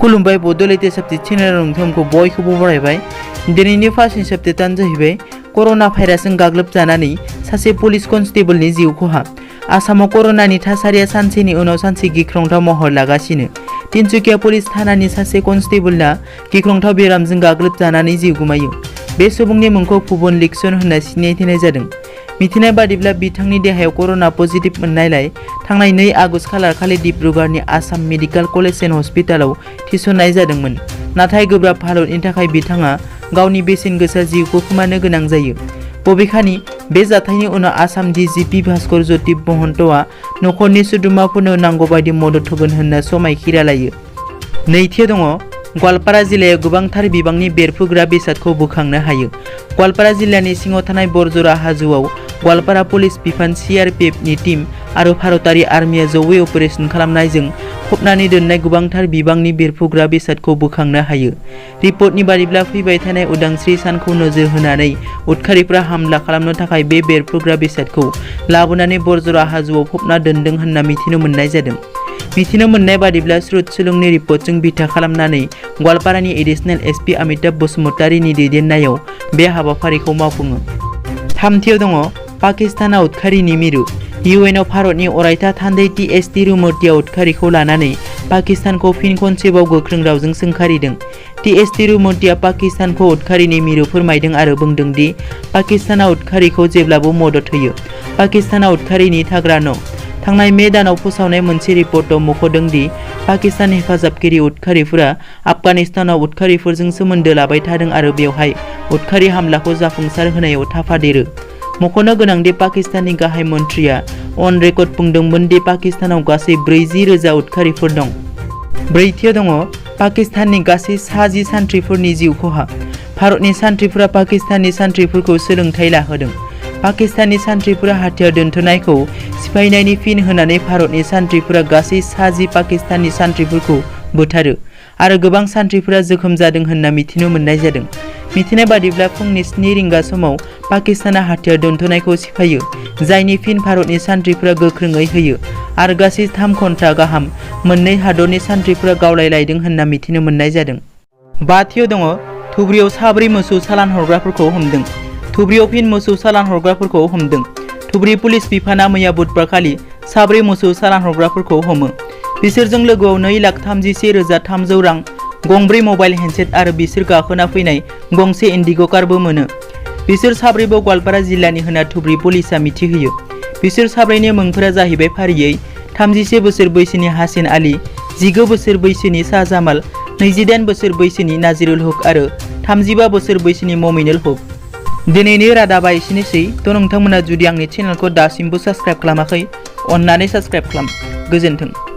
खुलुमबाय Bodoland subject channel नोंथांखौ बयखौबो बरायबाय। दिनैनि फार्स्ट साबजेक्टआनो जाहैबाय कर'ना भाइरासजों गाग्लोबजानानै सासे पुलिस कनस्टेबलनि जिउ खहा। आसामाव कर'नानि थासारिया सानसेनि उनाव सानसे गिख्रंथाव महर लागासिनो। तिनसुकिया पुलिस थानानि सासे कनस्टेबलआ गिख्रंथाव बेरामजों गाग्लोबजानानै जिउ गोमायो। बे सुबुंनि मुंखौ भुवन लिक्सन होनना सिनायथिनाय जादों। मिथिनाय बादिब्ला बिथांनि देहायाव कर'ना पजिटिभ मोननायलाय थांनाय 2 आगस्ट खालार खालि डिब्रुगड़नि आसाम मेडिकेल कलेज एन्ड हस्पिटालाव थिसननाय जादोंमोन। नाथाय गोब्राब हालोदनि थाखाय बिथाङा गावनि बेसेन गोसा जिउखौ खोमानो गोनां जायो। बबेखानि बे जाथायनि उनाव आसाम DGP भास्कर ज्योति महन्तआ नखरनि सोद्रोमाफोरनो नांगौ बायदि मदद होगोन होनना समायखिरा लायो। नैथियाव दङ गवालपारा जिल्लायाव गोबांथार बिबांनि बेरफ्रुग्रा बेसादखौ बोखांनो हायो। गवालपारा जिल्लानि सिङाव थानाय बरजरा हाजोआव गवालपारा पुलिस बिफान CRPFनि टीम आरो भारतारि आर्मिया जयै अपारेशन खालामनायजों फबनानै दोननाय गोबांथार बिबांनि बेरफ्रुग्रा बेसादखौ बोखांनो हायो। रिपर्टनि बादिब्ला फैबाय थानाय उदांस्रि सानखौ नोजोर होनानै उदखारिफ्रा हामला खालामनो थाखाय बे बेरफ्रुग्रा बेसादखौ लाबोनानै बरजरा हाजोआव फबना दोनदों होनना मिथिनो मोननाय जादों। मिथिनो मोननाय बादिब्ला स्रुत सुलुंनि रिपर्टजों बिथा खालामनानै गवालपारानि एडिशनेल SP अमिताभ बसुमतारीनि दैदेननायाव बे हाबाफारिखौ मावफुङो। थामथियाव दङ पाकिस्तानआ उदखारिनि मिरु। UN आव भारतनि अरायथा थान्दै TS तिरुमूर्तिया उदखारिखौ लानानै पाकिस्तानखौ फिन खनसेबाव गोख्रों रावजों सोंखारिदों। TS तिरुमूर्तिया पाकिस्तानखौ उदखारिनि मिरु फोरमायदों आरो बुंदों दि पाकिस्तानआ उदखारिखौ जेब्लाबो मदद होयो। पाकिस्तानआ उदखारिनि थाग्रा न'। थांनाय मे दानाव फोसावनाय मोनसे रिपर्टआव मुंख'दों दि पाकिस्तान हेफाजाबगिरि उदखारिफोरा आफगानिस्तानाव उदखारिफोरजों सोमोन्दो लाबाय थादों आरो बेवहाय उदखारि हामलाखौ जाफुंसार होनायाव थाफादेरो। मख'नो गोनांदि पाकिस्ताननि गाहाय मन्थ्रिया अन रेकर्ड बुंदोंमोन दि पाकिस्तानाव गासै 40,000 उदखारिफोर दं। ब्रैथियाव दङ पाकिस्ताननि गासै 10 सान्थ्रिफोरनि जिउ खहा। भारतनि सान्थ्रिफोरा पाकिस्ताननि सान्थ्रिफोरखौ सोलोंथाइ लाहोदों। पाकिस्ताननि सान्थ्रिफोरा हाथियार दोनथ'नायखौ सिफायनायनि फिन होनानै भारतनि सान्थ्रिफोरा गासै 10 पाकिस्ताननि सान्थ्रिफोरखौ बुथारो आरो गोबां सान्थ्रिफोरा जोखोम जादों होनना मिथिनो मोननाय जादों। मिथिनाय बादिब्ला फुंनि 7 रिंगा समाव पाकिस्तानआ हाथियार दोनथ'नायखौ सिफायो, जायनि फिन भारतनि सान्थ्रिफोरा गोख्रोङै होयो आरो गासै 3 घन्टा गाहाम मोननै हादरनि सान्थ्रिफोरा गावलायलायदों होनना मिथिनो मोननाय जादों। बाथियाव दङ धुबुरीयाव 4 मोसौ चालान हरग्राफोरखौ हमदों। धुबुरीयाव फिन मोसौ चालान हरग्राफोरखौ हमदों। धुबुरी पुलिस बिफाना मैया बुधबार खालि 4 मोसौ चालान हरग्राफोरखौ हमो। बिसोरजों लोगोआव 2,31,300 रां, गंब्रै मबाइल हेन्डसेट आरो बिसोर गाखोना फैनाय गंसे इन्डिग' कारबो मोनो। बिसोर 4बो गवालपारा जिल्लानि होनना धुबुरी पुलिसआ मिथिहोयो। बिसोर 4नि मुंफोरा जाहैबाय फारियै 31 बोसोर बैसोनि हासिन आली, 19 बोसोर बैसोनि शाहजामाल, 28 बोसोर बैसोनि नाजिरुल हक आरो 35 बोसोर बैसोनि ममिनुल हक। दिनैनि रादाबा एसेनोसै। नोंथांमोना जुदि आंनि चेनेलखौ दासिमबो साबस्क्राइब खालामाखै, अन्नानै साबस्क्राइब खालाम। गोजोन्थों।